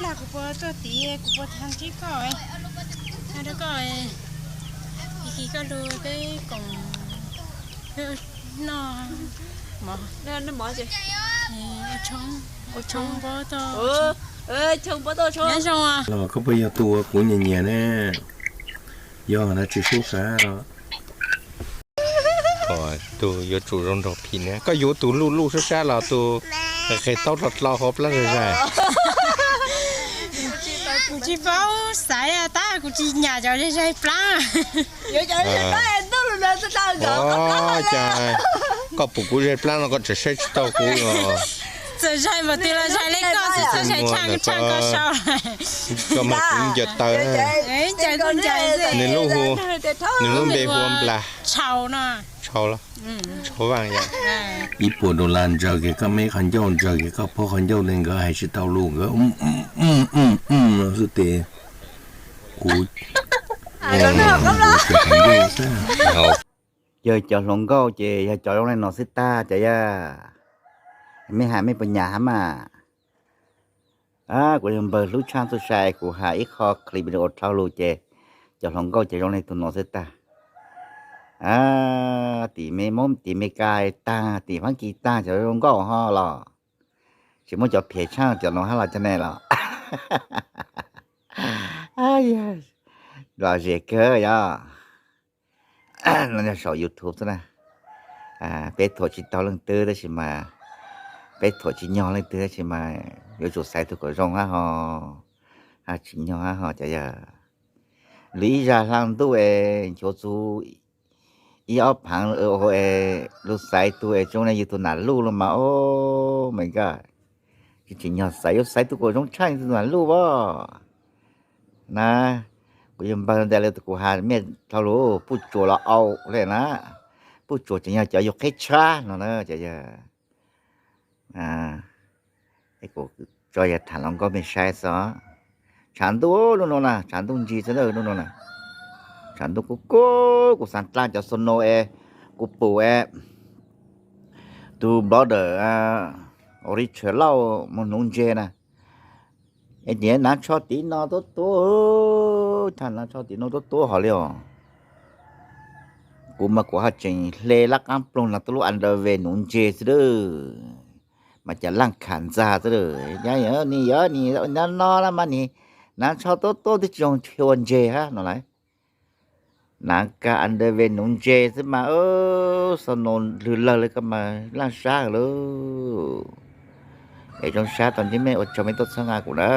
Kuv puas tuaj tid, kuv puas tha ntsib koj, tha rau koj, kis koj lug peb koom noj mov. Ua tshoob, ua tshoob pob toj, nyob zoo. Los koj puas yog tus uas kuv nyiam nyiam ne? Yog na tsis sub qab los. Tus yuav tsum zoo nraug phim ne, koj yuav tus luj luj sab sab los tus qe taub dlau dlau hauv plab zais zais? Kuv tsis paub xaiv tab kuv tsis nyam cov zais zais plab. Ua cas koj pum kuv zais plab no koj tseem saib tsis taus kuv os? Txawm zais npaum twg los zais li koj xwb, txawm zais tshaj tshaj koj sau. Koj mas kuv ncaws taw. Nws lub hu, nws lub npe hu ua Nplas. Tshau, Tshau Vaj yom. Ib puas dollar ntsaws kiag koj me qhov ncauj, ntsaws kiag koj pob qhov ncauj li, nkawd hais tsis tau lus, nkawd xwb tes. Kuv, kuv ces qhov ncauj xwb. Yog cov hluas nkauj ces yog cov zoo li no xwb tag cov yaj. Mej has mej puas nyam hab mas. Kuv yog npawg hlub tshaj txuj sa, kuv has ib qho clip video dhau lug ces cov hluas nkauj ces zoo li tus no xwb tag. Tim Moob, tim Meskas tag, tim Faab Kis tag, cov zoo nkauj ho los tsis muaj cov phiav tshaj cov no hab los cov ne los. Los zem kawg yog. No yog saum YouTube xwb na. Peb thuam tsis tau leej twg tab sis mas, peb thuam tsis nyog leej twg tab sis mas yuav tsum xaiv tug kom zoo hab ho, tsis nyog hab ho cov yog. Lwm ib zag hla ntuj es nchuav txug ib ob phaav es lug xaiv tug es zoo li yug tug nam luj los mas, o, me nkaj, tsis tsim nyog xaiv, yuav xaiv tug kom zoo tshaj tug nam luj as. Na, kuv yog npawg ntawd li kuv has mej dhau lug, puj tsuas los au li na, puj tsuas tseem yog cov yug qheb tshab no na cov yog. Kuv tso yog tham hluas nkauj mej saib xwb. Tshav ntuj lub no na, tshav ntuj ntsis xwb lub no na. Tshav ntuj kub kub, kuv xaav dlaab cov snow es kuv pum es tus blogger Richard Lauj muag nuv ntses na. Es nim naav tsho tim no tuab tuab, thaum naav tsho tim no tuab tuab hov li os. Kuv mas kuv ho tseem hle lab qaab ploog no tuaj lub underwear nuv ntses xwb lawm, mas cas laaj kham ntxag xwb lawm. Nyob ni, nyob ni, nyob no mas nim naav tsho tuab tuab twb tsis zoo ua ntses hab no lawm. Naav kag underwear nuv ntses xwb mas, snow lwg lawg li koj mas laaj sab lawm. Es zoo sab tau ntsib mej, ua tsaug mej tuaj txhawb nqa kuv na.